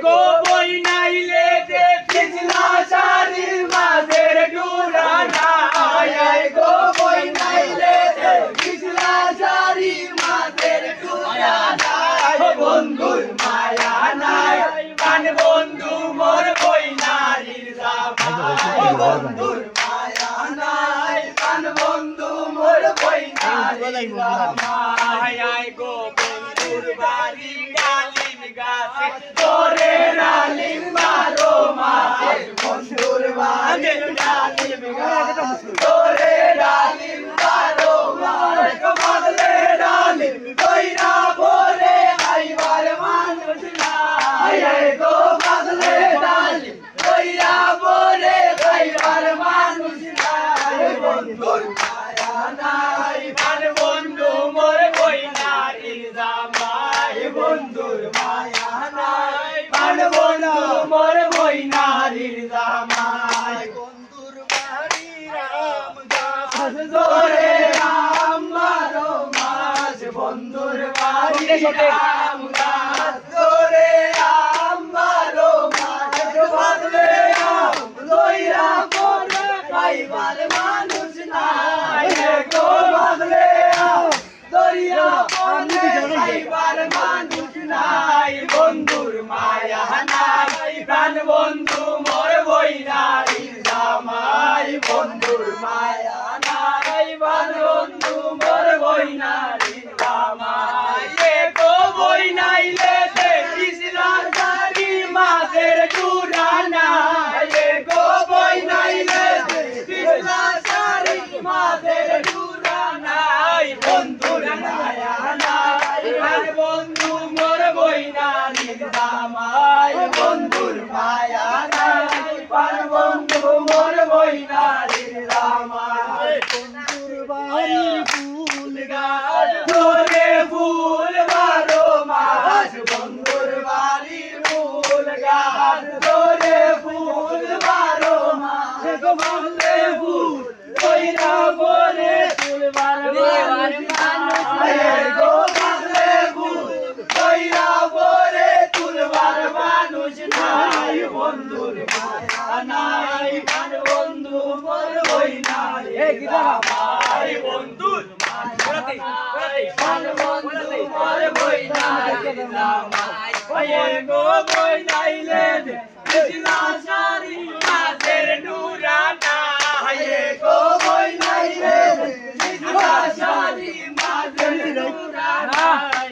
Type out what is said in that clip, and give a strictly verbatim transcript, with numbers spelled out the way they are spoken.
গো বইন আইলে যে পিছলা শাড়ির মাঝের ডুরা নাই, আয় গো বইন আইলে যে পিছলা শাড়ির মাঝের ডুরা নাই। বন্ধুর মায়া নাই, প্রাণ বন্ধু মোর বইনারির জামাই। বন্ধুর মায়া নাই, প্রাণ বন্ধু মোর বইনারির জামাই। আয় গো বন্ধুর বাড়ি ডালিম গাছে ধরে ডালিম বারো মাস। বন্ধুর বাড়ি ডালিম গাছে ধরে ডালিম বারো মাস। বাদলে ডালিম দইরা ভরে খাইবার মানুষ নাই। আয় গো বাদলে ডালিম দইরা ভরে খাইবার মানুষ নাই। বন্ধুর মায়া নাই, প্রাণ বন্ধু মোর বইনারির জামাই। বন্ধুর মায়া নাই, প্রাণ বন্ধু মোর বইনারির জামাই। বন্ধুর বাড়ি রাম গাছ ধরে রাম বারো মাস। বন্ধুর বাড়ি রাম গাছ ধরে রাম বারো মাস। বাদলে রাম দইরা ভরে খাইবার মানুষ নাই। গো বাদলে রাম দইরা ভরে খাইবার মানুষ নাই। বন্ধুর মায়া নাই, প্রাণ বন্ধু মোর বইনারির জামাই। বন্ধুর মায়া নাই, প্রাণ বন্ধু মোর বইনারির জামাই। এ গো বইন আইলে যে পিছলা শাড়ি মাঝের ডুরা নাই। এ গো বইন আইলে যে পিছলা শাড়ি মাঝের ডুরা নাই। বন্ধুর মায়া নাই, প্রাণ বন্ধু মোর বইনারির জামাই। বন্ধুর মায়া নাই, প্রাণ বন্ধু মোর বইনারির জামাই। বন্ধুর বাড়ির ফুল গাছ ধরে ফুল বারো মাস। বন্ধুর বাড়ির ফুল গাছ ধরে ফুল বারো মাস। বাদলে ফুল দইরা ভরে তুলবার মানুষ নাই। গো বাদলে ফুল দইরা ভরে তুলবার মানুষ নাই। বন্ধুর মায়া নাই, প্রাণ বন্ধু মোর বইনারির জামাই। বন্ধুর মায়া নাই, প্রাণ বন্ধু মোর বইনারির জামাই। এ গো বইন আইলে যে পিছলা শাড়ি মাঝের ডুরা নাই। এ গো বইন আইলে যে পিছলা শাড়ি মাঝের ডুরা নাই।